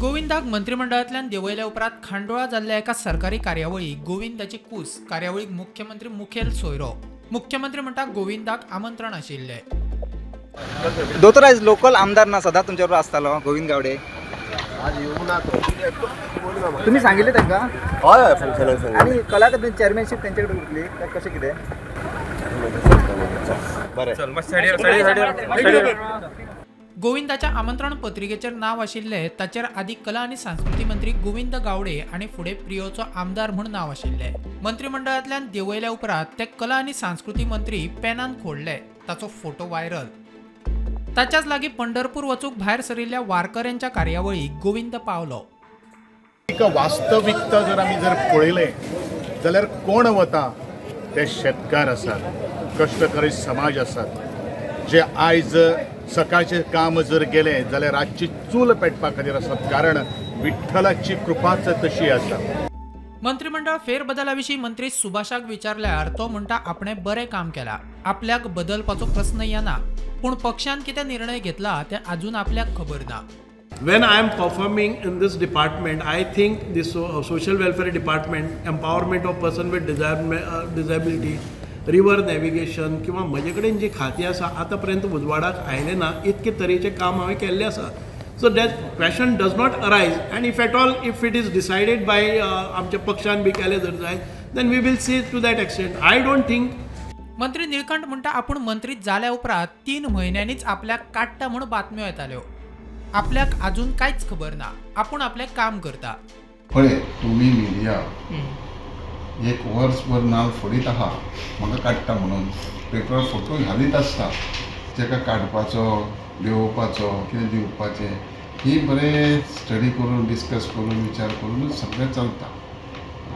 गोविंदाक मंत्रिमंडळांतल्यान देंवयल्या उपरांत खांडोळा जाल्ल्या एका सरकारी कार्यावळीक गोविंदाची कूस. कार्यावळीक मुख्यमंत्री मुखेल सोयरो. मुख्यमंत्री म्हणटा गोविंदाक आमंत्रण आशिल्लें. दोतोर, आयज लोकल आमदार ना, सदां तुमच्या बरोबर आसतालो गोविंद गावडे. तुम्ही सांगितले तांकां? हय हय, फंक्शनाक सांगिल्लें. आनी कला अकादमी चेअरमॅनशीप तेंचे कडेन उरली काय कशें कितें? बरें. गोविंदाच्या आमंत्रण पत्रिकेचेर नांव आशिल्लें ताचेर आदी कला आनी संस्कृती मंत्री गोविंद गावडे आनी फुडें प्रियोचो आमदार म्हूण नांव आशिल्लें. मंत्रिमंडळांतल्यान देंवयल्या उपरांत ते कला आनी संस्कृती मंत्री पेनान खोडले, ताचो फोटो व्हायरल. ताच्याच लागीं पंढरपूर वचूंक भायर सरिल्ल्या वारकऱ्यांच्या कार्यावळीक गोविंद पावलो. एक वास्तविकता जर आमी जर पळयलें जाल्यार कोण वता ते शेतकार आसात, कश्टकरी समाज आसात, जे आयज सकाळचें काम जर गेलें जाल्यार रातची चूल पेटपा खातीर आसात, कारण विठ्ठलाची कृपाच तशी आसा. मंत्रिमंडळ फेरबदला विशीं मंत्री सुभाषाक विचारल्यार तो म्हणटा आपणें बरें काम केलां, आपल्याक बदलपाचो प्रस्न येना, पूण पक्षान कितें निर्णय घेतला तें अजून आपल्याक खबर ना. When I am performing in this department, I think this social welfare department, empowerment of person with disability, river navigation किंवा म्हजे कडेन जी खातीं आसा आतां पर्यंत उजवाडाक आयलें ना, इतके तरेचें काम हांवें केल्लें आसा. So that question does not arise, and if at all if it is decided by आमच्या पक्षान बी केलें जर जाय then we will see to that extent. I don't think. मंत्री निळकंठ म्हणटा आपूण मंत्री जाल्या उपरांत 3 म्हयन्यांनीच आपल्याक काडटा म्हूण बातम्यो येताल्यो, आपल्याक अजून कांयच खबर ना, आपूण आपलें काम करता. पळय तुमी मिडिया एक वर्सभर नाल फोडीत आहा म्हाका काडटा म्हणून पेपरार फोटो घालीत आसता, ताका काडपाचो देंवोवपाचो कितें दिवपाचें ही बरें स्टडी करून डिस्कस करून विचार करूनच सगळें चलता.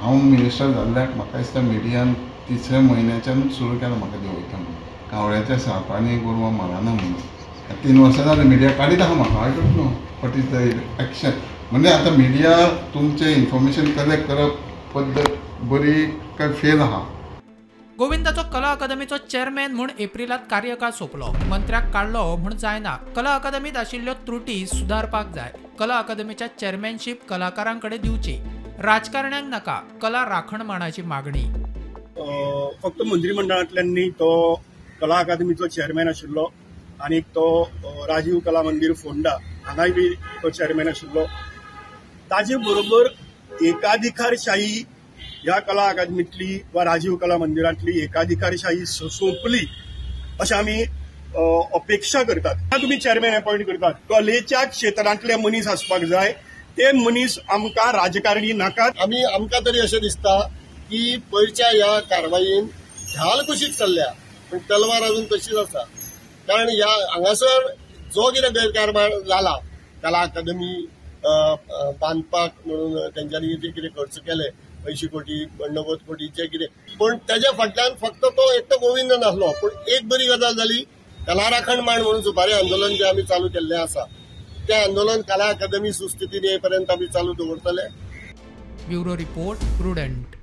हांव मिनिस्टर जाल्ल्याक म्हाका दिसता मिडियान 3ऱ्या म्हयन्याच्यानूच सुरू केलां म्हाका देंवयता म्हणून, कावळ्याच्या सापांनी गोरवां मरना म्हणून. 3 वर्सां जालीं मिडिया काडीत आहा म्हाका. I don't know what is the action. म्हणजे आतां मिडिया तुमचें इन्फॉर्मेशन कलेक्ट करप पद्दत बरी काय फेल आहा. गोविंदाचो कला अकादमीचो चेअरमॅन म्हूण एप्रिलांत कार्यकाळ सोंपलो. मंत्र्याक काडलो म्हूण जायना, कला अकादमींत आशिल्ल्यो त्रुटी सुदारपाक जाय. कला अकादमीच्या चेअरमॅनशीप कलाकारां कडेन दिवची, राजकारण्यांक नाका, कला राखण माणाची मागणी. फक्त मंत्रिमंडळांतल्यान न्ही, तो कला अकादमीचो चेअरमॅन आशिल्लो आनी तो राजीव कला मंदीर फोंडा हांगाय बी तो चेअरमॅन आशिल्लो. ताजे बरोबर एकाधिकारशाही ह्या कला अकादमींतली वा राजीव कला मंदिरांतली एकाधिकारशाही सोंपली अशें आमी अपेक्षा करतात. तुमी चेअरमॅन अपॉयंट करतात, कलेच्या क्षेत्रांतले मनीस आसपाक जाय, ते मनीस आमकां राजकारणी नाकात. आमी आमकां तरी अशें दिसता की पयरच्या ह्या कारवायेन ढाल कुशीक चल्ल्या पूण तलवार अजून तशीच आसा. कारण ह्या हांगासर जो कितें गैरकारभार जाला कला अकादमी बांदपाक म्हणून तेंच्यांनी जे कितें खर्च केले 80 कोटी 90 कोटी जे कितें, पूण तेज्या फाटल्यान फक्त तो एकटो गोविंद नासलो. पूण एक बरी गजाल जाली, कला राखण मांड म्हणून सुपारी आंदोलन जें आमी चालू केल्लें आसा तें आंदोलन कला अकादमी सुस्थितीन येईपर्यंत आमी चालू दवरतले. Bureau report, Prudent.